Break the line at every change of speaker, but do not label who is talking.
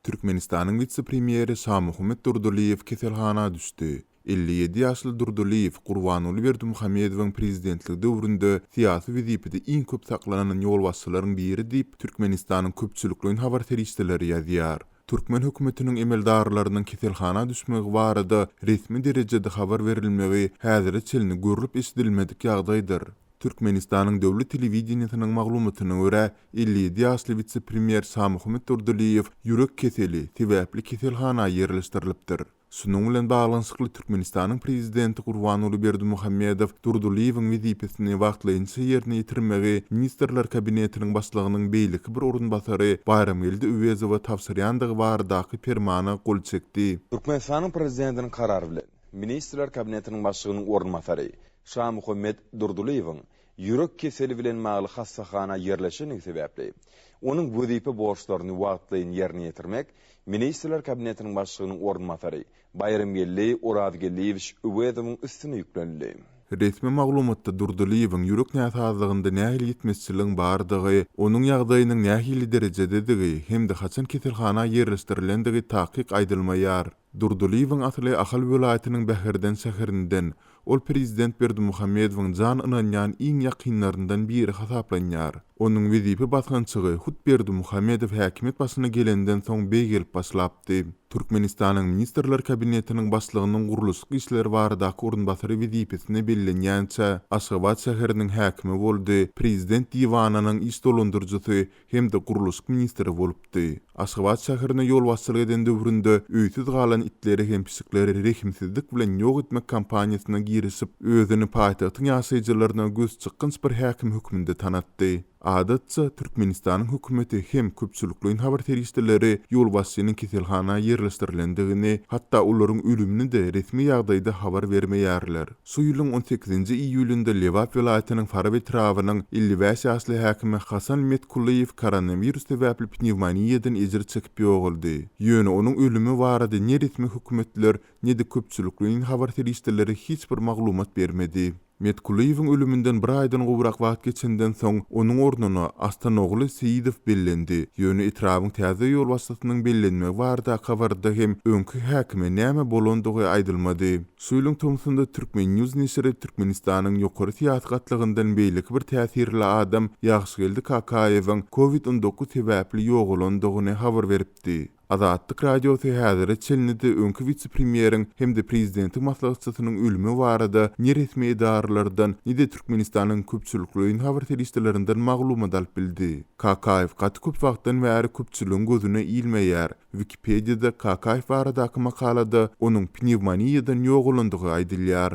Türkmenistanyň wise-premýeri Şamuhammet Durdylyýew keselhana düşdi. 57 ýaşly Durdylyýew Gurbanguly Berdimuhamedowyň prezidentligi döwründe syýasy wezipede iň köp saklanan ýolbaşçylaryň biri diýip, Türkmenistanyň köpçülikleýin habar serişdeleri ýazýar. Türkmen hökümetiniň emeldarlarynyň keselhana düşmegi barada resmi derejede habar berilmegi häzire çenli görlüp-eşidilmedik ýagdaýdyr. Türkmenistanyň döwlet telewideniýesiniň maglumatyna görä, 57 ýaşly wise-premýer Şamuhammet Durdylyýew ýürek keseli sebäpli keselhana ýerleşdirilipdir. Şunuň bilen baglanyşykly Türkmenistanyň Prezidenti Gurbanguly Berdimuhamedow Durdylyýewiň wezipesini wagtlaýynça ýerine ýetirmegi Ministrler Kabinetiniň Başlygynyň beýleki bir orunbasary Baýramgeldi Öwezowa tabşyrýandygy baradaky Permana gol çekdi.
Türkmenistanyň Prezidentiniň Karary bilen, Ministrler Kabinetiniň Başlygynyň orunbasary Şamuhammet Durdylyýewiň ýürek keseli bilen bagly hassahana ýerleşendigi sebäpli, onuň wezipe borçlaryny wagtlaýyn ýerine ýetirmek Ministrler Kabinetiniň Başlygynyň orunbasary Baýramgeldi Orazgeldiýewiç Öwezowyň üstüne ýüklenildi.
Resmi maglumatda Durdylyýewiň ýürek näsazlygynda nähili ýetmezçiligiň bardygy, onuň ýagdaýynyň nähili derejededigi hem-de haçan keselhana ýerleşdirilendigi takyk aýdylmaýar. Durdylyýewiň asyly Ahal welaýatynyň Bäherden şäherinden. Ol prezident Berdimuhamedowyň jan ynanýan iň ýakynlaryndan biri hasaplanýar. Onuň wezipe basgançagy hut Berdimuhamedow häkimiýet başyna gelenden soň beýgelip başlapdy. Türkmenistanyň Ministrler Kabinetiniň Başlygynyň gurluşyk işleri baradaky orunbasary wezipesine bellenýänçä, Aşgabat şäheriniň häkimi boldy, Prezident diwanynyň iş dolandyryjysy hem-de gurluşyk ministri bolupdy. Aşgabat şäherine ýolbaşçylyk eden döwründe öýsüz galan itleri hem pişikleri rehimsizlik bilen ýok etmek kampaniýasyna girişip, özüni paýtagtyň ýaşaýjylaryna gözçykgynç bir häkim hökmünde tanatdy. Adatça, Türkmenistanyň hökümeti hem köpçülikleýin habar serişdeleri ýolbaşçynyň keselhana ýerleşdirilendigini, hatda olaryň ölümini-de resmi ýagdaýda habar bermeýärler. Şu ýylyň on sekizinji iýulynda Lebap welaýatynyň Farap etrabynyň 55 ýaşly häkimi Hasan Metkulyýew koronawirus sebäpli pnewmoniýadan ejir çekip ýogaldy. Ýöne onuň ölümi barada ne resmi hökümetler, ne-de köpçülikleýin habar serişdeleri hiç bir maglumat bermedi. Metkulyýewiň ölüminden bir aýdan gowrak wagt geçenden soň, onuň ornuna Astanogly Seýidow bellendi. Ýöne etrabyň täze ýolbaşçysynyň bellenmegi baradaky habarda hem öňki häkime näme bolandygy aýdylmady. Şu ýylyň tomsunda Turkmen. News neşiri Türkmenistanyň ýokary syýasy gatlagyndan beýleki bir täsirli adam Ýagşygeldi Kakaýewiň Covid 19 sebäpli ýogalandygyny habar beripdi. Azatlyk Radiosy häzire çenli-de öňki wise-premýeriň hem-de prezidentiň maslahatçysynyň ölümi barada ne resmi edaralardan, ne-de Türkmenistanyň köpçülikleýin habar serişdelerinden maglumat alyp bildi. Kakaýew gaty köp wagtdan bäri köpçüligiň gözüne ilmeýär. Wikipediýada Kakaýew baradaky makalada onuň pnewmoniýadan ýogalandygy aýdylýar.